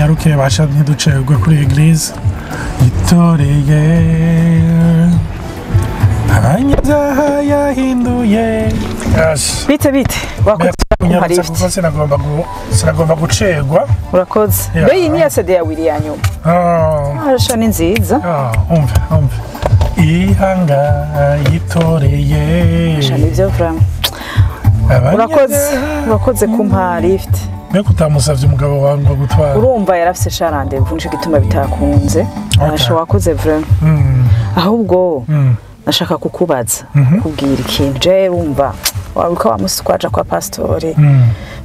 Tunyaruke basha ntiducererwe kuri église. Itoreye abanyabyaha yahinduye. Yes. Bite bite, wakoze kumpa Kunyarutsa lift. Kuko sinagomba gucerwa. Urakoze. Yeah. Mbe iyi ni ya CD ya Willy ya nyuma? Ah, Arasha ni nziza. ah, umve umve ihanga yitoreye Asha nivyo vraiment. Urakoze, urakoze kumpa lift. Mbega utamusavye umugabo wawe ngo agutware? Urumva yarafise sha rendez-vous, nico gituma bitakunze. Asha wakoze vraiment. Ahubwo nashaka kukubaza, kubwira ikintu. Je urumva waruka wa musi twaja kwa pastori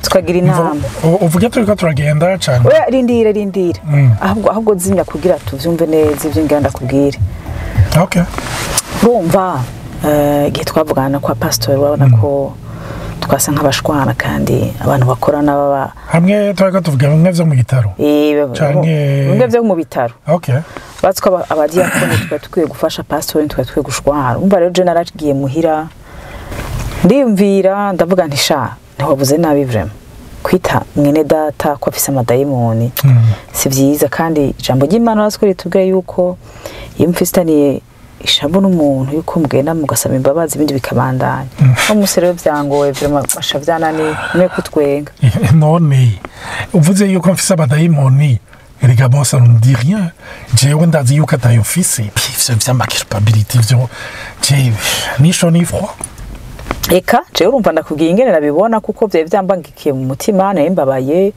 tukagira inama. Uvuge turiko turagenda cane. Oya, rindira rindira. Ahubwo zimya kugira tuvyumve neza ivyo ngira ndakubwire. Okay. Urumva igihe twavugana kwa pastori urabona ko twasa nk'abashwana kandi abantu bakorana baba Hamwe turiko tuvuga bimwe vyo mu gitaro. Bimwe vyo mu bitaro. Okay. Bazi ko abadiyakoni twari dukwiye gufasha pastori, twari dukwiye gushwana. Urumva rero je naragiye muhira ndiyumvira, ndavuga nti sha ntiwabuze nabi vraiment kwita mwene data ko afise amadayimoni si vyiza, kandi ijambo ry'Imana natwe ritubwira yuko iyo mfisitaniye ishavu n'umuntu yuko mugenda mugasaba imbabazi ibindi bikabandanya. No musi rero vyangoye vraiment, basha vyananiye mwe kutwenga. None uvuze yuko mfise abadayimoni, erega bon, ça ne dit rien. Jewe ndazi yuko atayo mfise. Puis ivyo vy'ama culpabilité vyo je ni chaud ni froid. Eka jewe urumva ndakubwiye ingene nabibona kuko vyari vyambangikiye mu mutima, nari mbabaye.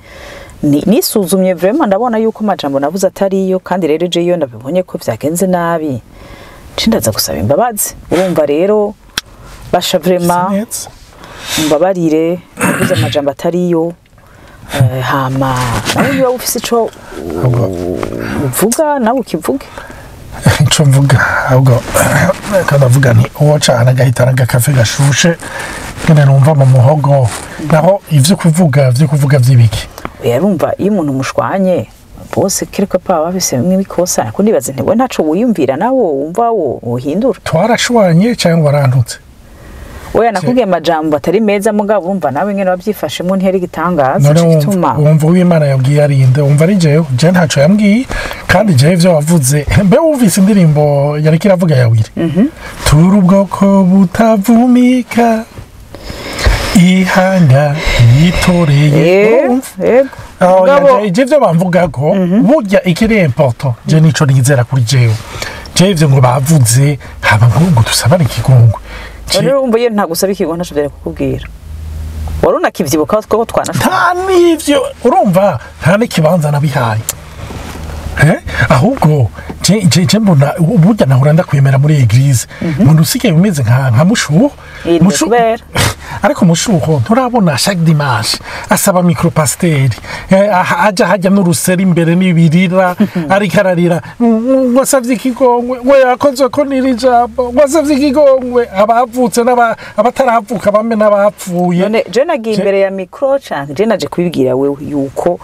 Nisuzumye vraiment ndabona yuko amajambo navuze atariyo, kandi rero je iyo ndabibonye ko vyagenze nabi nci ndaza gusaba imbabazi. Urumva rero basha vraiment Neza. mbabarire navuze amajambo atariyo. Hama nawe niba ufise ico uvuga nawe ukivuge. Ico mvuga ahubwo reka ndavuga nti uwo cana agahitana agakafe gashushe ngene numva mu muhogo, naho ivyo kuvuga vy'ibiki? Oya, urumva iyo umuntu mushwanye bose quelque part bafise bimwe bikosa, ariko ndibaza nti we ntaco wiyumvira nawe wumva wo wohindura. Twarashwanye cyangwa warantutse? Oya, nakubwiye amajambo atari meza, mugabo urumva nawe ngene wabyifashemo ntiyari igitangaza. None Ico gituma wumva uw'Imana yabwiye arinde? Wumva ari jewe? Je ntaco yambwiye, kandi jewe ivyo wavuze, mbe wumvise indirimbo yariko iravuga ya Willy, turi ubwoko butavumika, ihanga yitoreye. Urumva? Yego. Aho Mugabo je ivyo bamvugako burya ikiri important je nico nizera kuri jewe. Je ivyo ngo bavuze haba ngo dusabane ikigongwe. Rero urumva iyo ntagusaba ikigo ntaco vyari kukubwira, wari unakivyibuka ko twanashwanye. Nta n'ivyo, urumva nta n'ikibanza nabihaye. Ahubwo je mbona burya nahora ndakwemera muri église, mbona usigaye umeze nka Mushuho. Ni kubera. Ariko Mushuho nturabona chaque dimanche asaba micro pasteur, aja hajya n'uruseri imbere n'ibirira, ariko ararira ngo asavye ikigongwe, ngo yakoze ko niri jambo, ngo asavye ikigongwe abavutse abataravuka bamwe n'abapfuye. None je nagiye imbere ya micro canke je naje kubibwira wewe yuko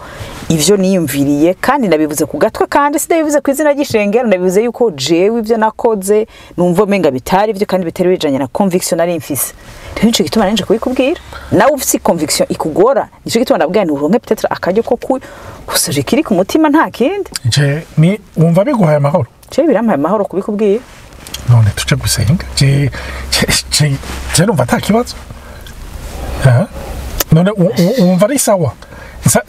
ivyo niyumviriye, kandi nabivuze ku gatwe, kandi sindabivuze ku izina ry'ishengero, ndabivuze yuko jewe ivyo nakoze numva umenga bitari ivyo kandi bitari bijanye na conviction nari mfise. Rero nico gituma nanje kubikubwira, nawe ufise conviction ikugora, nico gituma ndabwira nti uronke peut-être akaryo ko gusoje ikiri ku mutima, nta kindi. Je ni wumva biguhaye amahoro? Je birampaye amahoro kubikubwira. None tuje gusenga? Je numva ata kibazo. Ah? None wumva ari sawa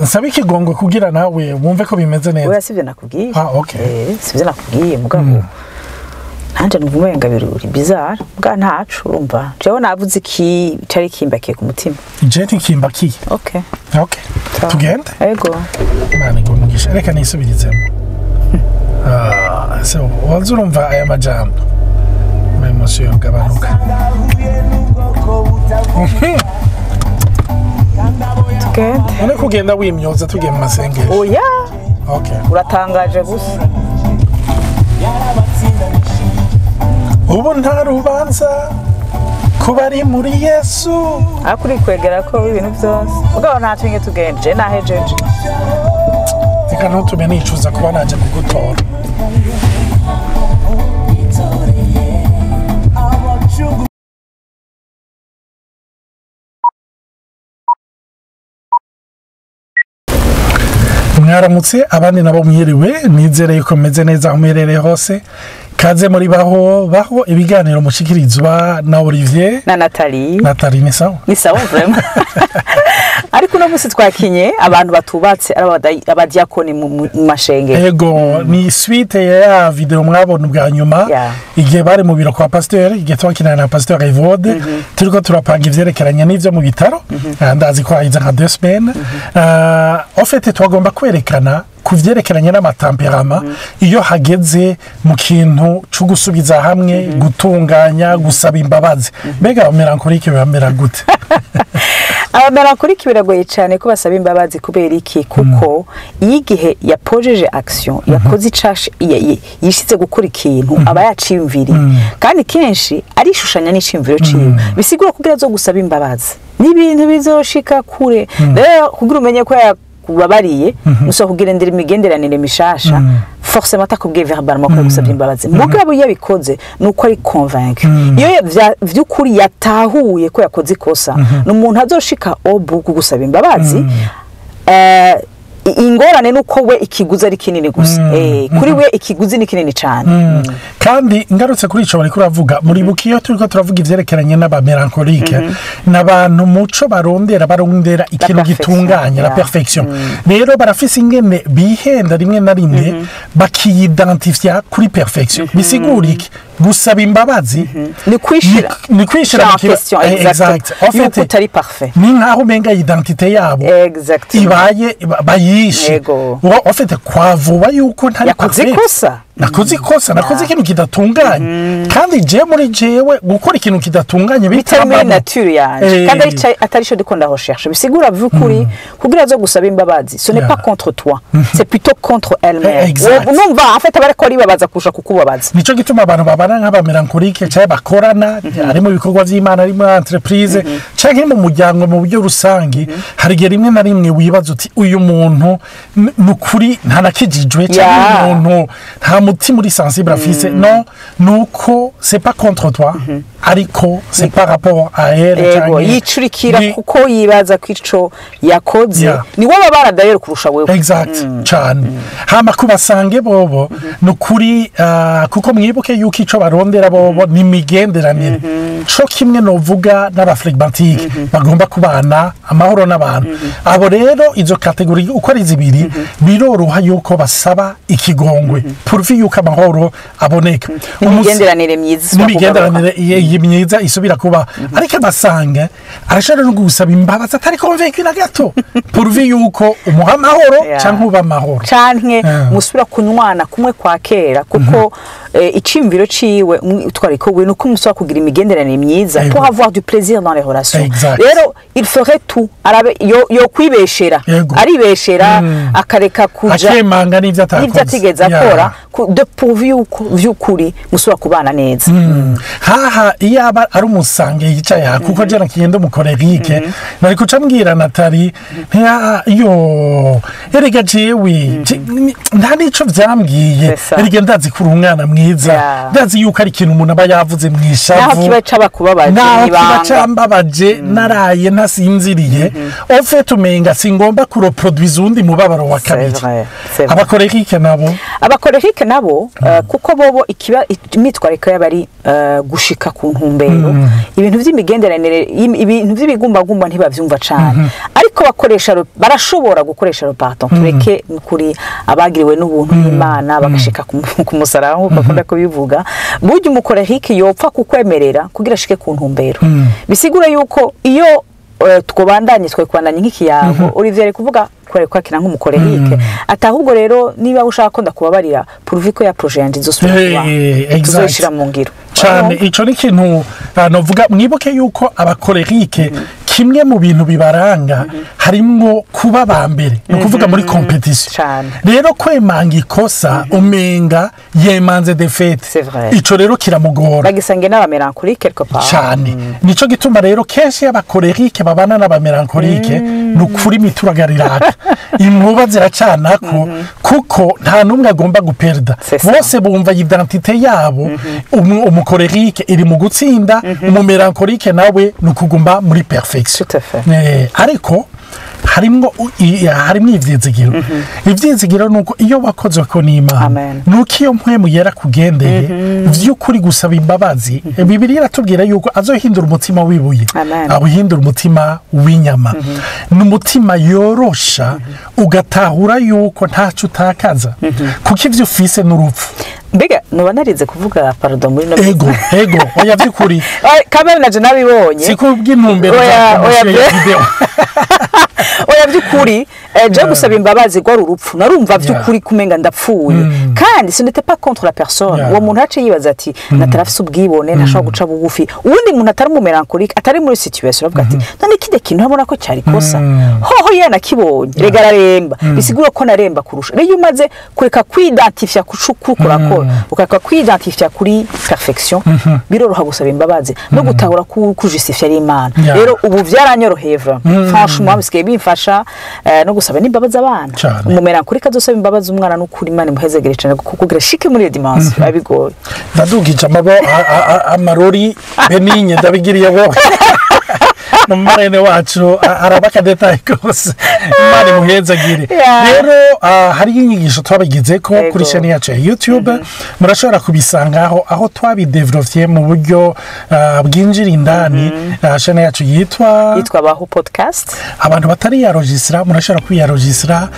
nsabe ikigongwe kugira nawe wumve ko bimeze neza? Oya, sivyo nakubwiye. Ah, okay. Sivyo nakubwiye, mugabo nanje numva umenga biruri bizarre bwa ntacu. Urumva jewe navuze iki cari kimbakiye ku mutima. Je ntikimbakiye. Okay. Okay, tugende. Ego. Imana iguhe umugisha. Reka nisubirizemo. Ah, so waza urumva aya majambo ama émotion yogabanuka. Tugende. None kugenda wimyoza tugiye mu masengesho? Oya. Okay. Uratangaje gusa. Ubu nta rubanza kuba ari muri Yesu. Ariko uri kwegera ko ibintu byose, mugabo ntaco nge tugende, je nahejeje. Reka ntutume nicuza kuba naje kugutora. Mwaramutse, abandi nabo mwiriwe. Nizere yuko meze neza aho muherereye hose. Kaze muri Baho Baho, ibiganiro mushikirizwa na Olivier na Nathalie. Nathalie, ni sawa? Ni sawa vraiment, ariko uno munsi twakinye abantu batubatse, ari abadiyakoni mu mashengero. Ego, ni suite ya video mwabona ubwa nyuma igihe bari mu biro kwa pasteur, igihe twakinana na pasteur Evode, turiko turapanga ivyerekeranye n'ivyo mu bitaro. Ndazi ko hahize nka 2 semaines. En fait, twagomba kwerekana ku vyerekeranye n'ama tempéraments iyo hageze mu kintu co gusubiza hamwe, gutunganya, gusaba imbabazi. Mbega aba mélancoliques bamera gute? Aba mélancoliques biragoye cyane ko basaba imbabazi. Kubera iki? Kuko iyo igihe yapojeje action, yakoze icashe, yishize gukora ikintu, aba yaciyumviriye, kandi kenshi arishushanya n'iciyumviro ciwe. Bisigura kugira zo gusaba imbabazi n'ibintu bizoshika kure. Rero kugira umenye ko yakubabariye, musaba kugira imigenderanire mishasha. Forcément atakubwiye verbalement ko yagusabye imbabazi, mugabo iyo abikoze ni uko ari convaincu. Iyo vy'ukuri yatahuye ko yakoze ikosa, ni umuntu azoshika obu kugusaba imbabazi. Ingorane ni uko we ikiguzi ari kinini gusa. Kuri we ikiguzi ni kinini cyane. Kandi ngarutse kuri ico bariko uravuga, muribuka iyo turiko turavuga ivyerekeranye n'aba mélancoliques, n'abantu muco barondera ikintu perfection, gitunganye, la perfection. Rero barafise ingene bihenda rimwe na rimwe bakiyidentifia kuri perfection. Bisigura iki? Gusaba imbabazi ni kwishira ni kwishira mu en question. Exact. En fait, yuko utari parfait. Ni nkaho umenga identité yabo ibaye bayishe. En fait, kwavuba yuko ntari Yakoze parfait. ikosa. Nakoze ikosa, nakoze ikintu kidatunganye, kandi je muri jewe gukora ikintu kidatunganye bitari muri bitambamo. nature yanje, kandi atari ico ndiko ndarecherche. Bisigura vy'ukuri kugira zo gusaba imbabazi, ce n'est pas contre toi, c'est plutôt contre elle-même. Numva en fait aba ariko aribabaza kurusha kukubabaza. Nico gituma abantu babana nk'aba mélancoliques cyangwa bakorana, ari mu bikorwa vy'Imana, ari muri entreprise canke mu muryango mu buryo rusange, hari igihe rimwe na rimwe wibaza uti: "Uyu muntu ni ukuri ntanakijijwe", cyangwa "Uyu muntu nta mutima uri sensible afise." No, nuko c'est pas contre toi, ariko c'est par rapport à elle. Ego, yicurikira kuko yibaza ko ico yakoze ni wowe babara d'ailleurs kurusha wewe. Exact, cyane. Hama kubasange bobo ni ukuri, kuko mwibuke yuko ico barondera bobo ni imigenderanire, co kimwe novuga n'aba flegmatiques bagomba kubana amahoro n'abantu. Abo rero, izo catégories uko ari zibiri, biroroha yuko basaba ikigongwe pourvu yuko amahoro aboneka. N'imigenderanire myiza isubira kugaruka. N'imigenderanire iyi myiza isubira kuba. Ariko abasanga arashobora no gusaba imbabazi atari convaincu na gato, pourvu yuko umuha amahoro canke uba amahoro. Canke musubira kunywana kumwe kwa kera, kuko iciyumviro ciwe twariko we nuko musubira kugira imigenderanire myiza pour avoir du plaisir dans les relations. Rero il ferait tout, arabe yo kwibeshera, aribeshera, akareka kuja akemanga n'ivyo atakoze, n'ivyo atigeze akora, de pourvu yuko vy'ukuri musubira kubana neza. Haha iyo aba ari umu sanguin yicaye aha, kuko je nakigenda umu colérique, nari kuca mbwira Nathalie ntiya yo: "Erega jewe nta nico vyambwiye." C'est ça. Erega ndazi ko uri umwana mwiza, ndazi yuko ari ikintu umuntu aba yavuze naho mw'ishavu, kiba cabakubabaje naho kiba mw'ibanga. Cambabaje, naraye ntasinziriye. Au fait, umenga singomba kureproduiza uwundi mubabaro wa C'est kabiri. vrai, c'est vrai. Aba colériques nabo? Aba colériques nabo, kuko bobo ikiba imyitwariko yabo ari gushika ku ntumbero. Ibintu vy'imigenderanire, ibintu vy'ibigumbagumba ntibavyumva cane, ariko bakoresha barashobora gukoresha le pardon. Tureke kuri abagiriwe n'ubuntu n'Imana bagashika ku musaraba, nk'uko bakunda kubivuga. Burya umu colérique yopfa kukwemerera kugira ashike ku ntumbero. Bisigura yuko iyo twobandanye, twe kubandanye nk'ikiyago, Olivier ari kuvuga kubera ko akina nk'umu colérique, ati: "Ahubwo rero niba ushaka ko ndakubabarira, pourvu ko ya projet yanje izosubira kuba, tuzoyishira mu ngiro." Cyane, ico ni ikintu novuga. Mwibuke yuko aba colériques, kimwe mu bintu bibaranga harimwo kuba ba mbere, ni ukuvuga muri compétition. Rero kwemanga ikosa, umenga yemanze défaite. C'est vrai. Ico rero kiramugora. Bagisangiye n'aba mélancoliques quelque part. Cyane. Nico gituma rero kenshi iyo aba colériques babana n'aba mélancoliques, ni ukuri mituragariraga, inkuba ziracanako, kuko nta n'umwe agomba guperda. C'est ça. Bose bumva identité yabo, umu colérique iri mu gutsinda, umu mélancolique nawe ni ukuguma muri perfection. Tout à fait. Ariko Harimwo harimwo ivyizigiro. Ivyizigiro ni uko iyo wakozwe ko n'Imana, Amen. ni uko iyo Mpwemu Yera kugendeye vy'ukuri, gusaba imbabazi, Bibiliya iratubwira yuko azohindura umutima w'ibuye, Amen. awuhindura umutima w'inyama. Ni umutima yorosha, ugatahura yuko ntaco utakaza, kuko ivyo ufise n'urupfu. Mbega nuba narize kuvuga pardon muri no Ego, oya, vy'ukuri. Kamere naje nabibonye. Si kubw'intumbero za Oya, oya, promotion ya video. Oya, by'ukuri, je gusaba imbabazi rwari urupfu. Narumva by'ukuri kumenga ndapfuye, kandi ce n'était pas contre la personne. Uwo muntu yaciye yibaza ati: "Natarafise ubwibone, ntashobora guca bugufi." Uwundi muntu atari mu mélancolique, atari muri situation, aravuga ati: "None kirya kintu ntabona ko cyari kosa hoho yanakibonye, rega araremba, bisigura ko naremba kurusha." Rero iyo umaze kureka kwidentifia ku kuko urakora, ukareka kwidentifia kuri perfection, biroroha gusaba imbabazi no gutahura ko kujustifia ari Imana. Rero ubu byaranyoroheye vraiment, franchement, bisigaye bimfasha no gusaba n'imbabazi abana. Umumélancolique azosaba imbabazi umwana, n'ukuri Imana imuhezegere cyane, kuko kugira shike muri iyo dimension biba bigoye. Ndadugije amabo amarori beninye, ndabigiriye wowe n'umarene wacu araba akadétail kose. Imana imuhezagire. Rero hariho inyigisho twabigize ko kuri chaîne yacu ya YouTube, murashobora kubisangaho, aho twabidéveloppé mu buryo bwinjira indani. Chaîne yacu yitwa Yitwa Baho Podcast. Abantu batari yarogisira, murashobora kwiyarogisira,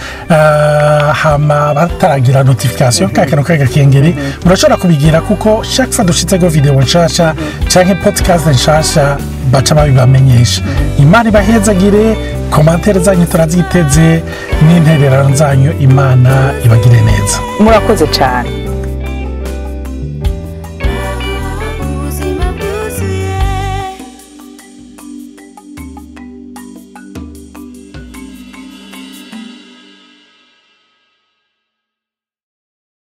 hama bataragira notification, ka kantu k'agakengeri, murashobora kubigira, kuko chaque fois dushitseko video nshasha canke podcast nshasha, baca babibamenyesha. Imana ibahezagire. Commentaires zanyu turaziteze n'intererano zanyu. Imana ibagire neza. Murakoze cyane.